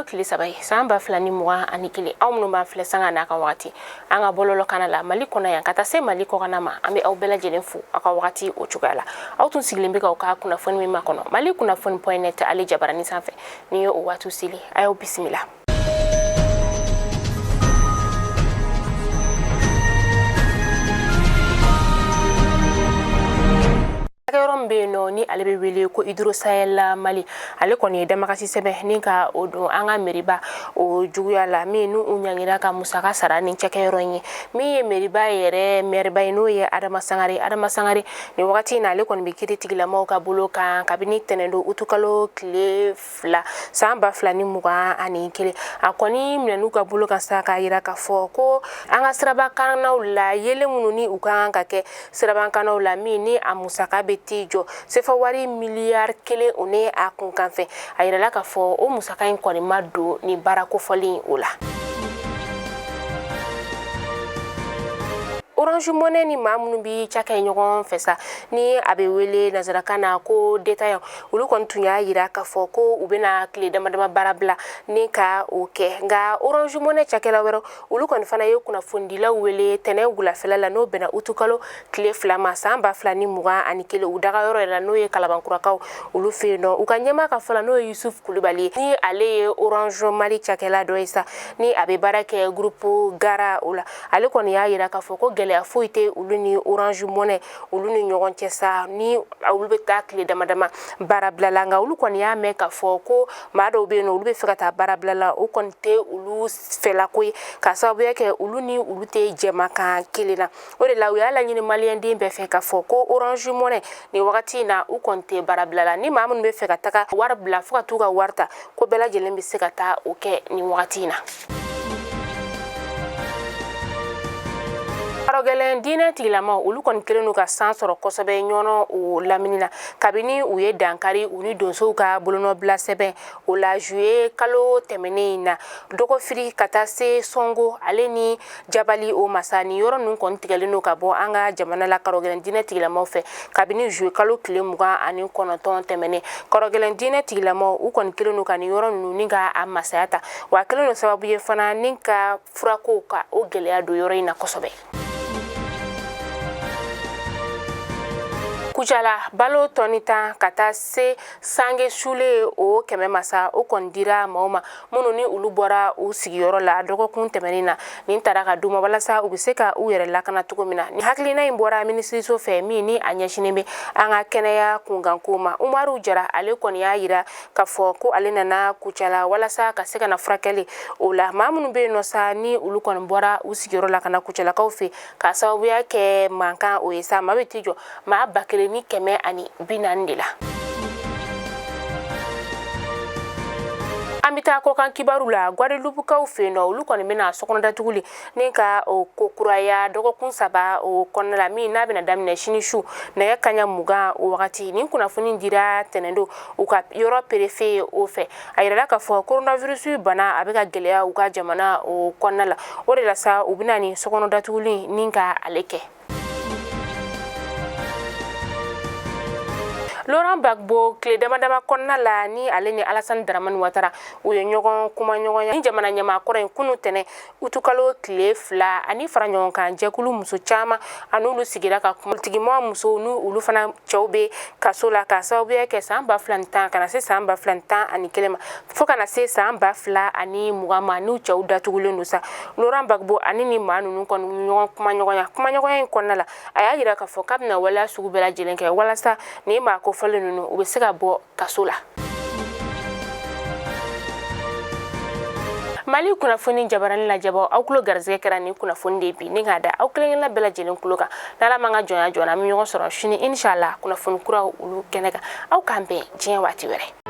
tile 3 ye san 2021. Aw minnu b'an filɛ sanga n'a ka wagati an ka bɔlɔlɔ kana la Mali kɔnɔ yan ka taa se Mali kɔkanna ma, an bɛ aw bɛɛ lajɛlen fo aw ka wagati o cogoya la. Aw tun sigilen bɛ k'aw ka kunnafoni min makɔnɔ Mali kunnafoni point net ale jabarani sanfɛ, nin ye o waati seli. A y'aw bisimila. Yɔrɔ min bɛ yen nɔ ni ale bɛ wele ko Hydrosahel Mali, ale kɔni ye damakasi sɛbɛn ni ka o don an ka meriba o juguya la, min n'u ɲangira ka musaka sara ni cakɛyɔrɔ in ye. Min ye meriba yɛrɛ mɛriba ye, n'o ye Adama Sangare. Adama Sangare, nin wagati in na, ale kɔni bɛ kiri tigilamaw ka bolo kan kabini tɛnɛndon utukalo tile 2 san 2021. A kɔni minɛn'u ka bolo kan sa k'a yira k'a fɔ ko an ka sirabakannaw la, yelen minnu ni u ka kan ka kɛ sirabakannaw la, min ni a musaka bɛ t'i jɔ sefa wari miliyari 1 o ni a kunkanfɛ, a yirala k'a fɔ o musaka in kɔni ma don nin baara kofɔlen o la. Orange Money ni maa minnu bi cakɛ ɲɔgɔn fɛ sa, ni a bɛ wele nansarakan na ko détaillant, olu kɔni tun y'a yira k'a fɔ ko u bɛna tile dama dama baara bila ni ka o kɛ. Nka Orange Money cakɛla wɛrɛ, olu kɔni fana ye kunnafonidilaw wele tɛnɛ wulafɛla la, n'o bɛnna utukalo tile 2 ma san 2021, u daga yɔrɔ yɛrɛ la, n'o ye Kalabankurakaw olu fɛ yen nɔ. U ka ɲɛmaa ka fɔ la, n'o ye Yusuf Kulubali ye, ni ale ye Orange Mali cakɛla dɔ ye sa, ni a bɛ baara kɛ groupe Gara o la, ale kɔni y'a yira k'a fɔ ko gɛlɛya foyi tɛ olu ni Orange Money olu ni ɲɔgɔn cɛ sa, ni olu bɛ taa tile dama dama baara bila la. Nka olu kɔni y'a mɛn k'a fɔ ko maa dɔw bɛ yen nɔ, olu bɛ fɛ ka taa baara bila la, o kɔni tɛ olu fɛlako ye, k'a sababuya kɛ olu ni olu tɛ jɛmakan kelen na. O de la, u y'a laɲini maliyɛnden bɛɛ fɛ k'a fɔ ko Orange Money nin wagati in na, u kɔni tɛ baara bila la. Ni maa minnu bɛ fɛ ka taga wari bila fo ka t'u ka wari ta, ko bɛɛ lajɛlen bɛ se ka taa o kɛ nin wagati in na. Karɔgɛlɛn diinɛ tigilamaw, olu kɔni kɛlen don ka san sɔrɔ kosɛbɛ Ɲɔnɔ o lamini na, kabini u ye dankari u ni donsow ka bolonɔbila sɛbɛn o la juillet kalo tɛmɛnen in na. Dɔgɔfiri ka taa se Sɔngo ale ni Jabali o masa, nin yɔrɔ ninnu kɔni tigɛlen don ka bɔ an ka jamana la karɔgɛlɛn diinɛ tigilamaw fɛ kabini juillet kalo tile 29 tɛmɛnen. Karɔgɛlɛn diinɛ tigilamaw, u kɔni kɛlen don ka nin yɔrɔ ninnu ni ka a masaya ta, wa a kɛlen don sababu ye fana ni ka furakow ka o gɛlɛya don yɔrɔ in na kosɛbɛ. Kucala, balo tɔni 10 ka taa se sange sulen o 100 masa, o kɔni dira maaw ma minnu ni olu bɔra u sigiyɔrɔ la dɔgɔkun tɛmɛnen na. Nin tara ka d'u ma walasa u bɛ se ka u yɛrɛ lakana cogo min na. Nin hakilina in bɔra minisiriso fɛ min ni a ɲɛsinnen bɛ an ka kɛnɛya kunkanko ma. Umaru Jara, ale kɔni y'a yira k'a fɔ ko ale nana Kucala walasa ka se ka na furakɛli o la maa minnu bɛ yen nɔ sa, ni olu kɔni bɔra u sigiyɔrɔ la ka na Kucalakaw fɛ k'a sababuya kɛ mankan o ye sa. Maa bɛ t'i jɔ maa 1140 de la. An bɛ taa kɔkan kibaru la. Guadeloupe-kaw fɛ yen nɔ, olu kɔni bɛna sokɔnɔ datuguli ni ka o ko kuraya dɔgɔkun 3 o kɔnɔna la, min n'a bɛna daminɛ sini su nɛgɛ kaɲa 20 o wagati. Nin kunnafoni dira tɛnɛndon u ka yɔrɔ préfet o fɛ. A yirala k'a fɔ coronavirus bana a bɛ ka gɛlɛya u ka jamana o kɔnɔna la. O de la sa, u bɛna nin sokɔnɔ datuguli ni ka ale kɛ. Laurent Gbagbo, tile dama dama kɔnɔna la ni ale ni Alassane Dramane Ouattara u ye ɲɔgɔn kuma ɲɔgɔnya ni jamana ɲɛmaa kɔrɔ in kunu tɛnɛ utukalo tile 2, ani fara ɲɔgɔn kan jɛkulu muso caman, a n'olu sigira ka kuma. Politikimɔgɔ musow ni olu fana cɛw bɛ kaso la k'a sababuya kɛ san 2010 ka na se san 2011 ma, fo ka na se san 2020 ma, n'u cɛw datugulen don sa. Laurent Gbagbo ani ni maa ninnu kɔni ɲɔgɔn kuma ɲɔgɔnya. Kuma ɲɔgɔnya in kɔnɔna la, a y'a yira k'a fɔ k'a bɛna waleya sugu bɛɛ lajɛlen kɛ walasa nin maa kofɔlen ninnu, u bɛ se ka bɔ kaso la. Mali kunnafoni jabarani lajɛbaw, aw tulo garisɛgɛ kɛra nin kunnafoni de bi ni k'a da aw kelen-kelenna bɛɛ lajɛlen tulo kan. N'Ala m'an ka jɔnya jɔna, an bɛ ɲɔgɔn sɔrɔ sini inshallah kunnafoni kuraw olu kɛnɛ kan. Aw k'an bɛn diɲɛ waati wɛrɛ.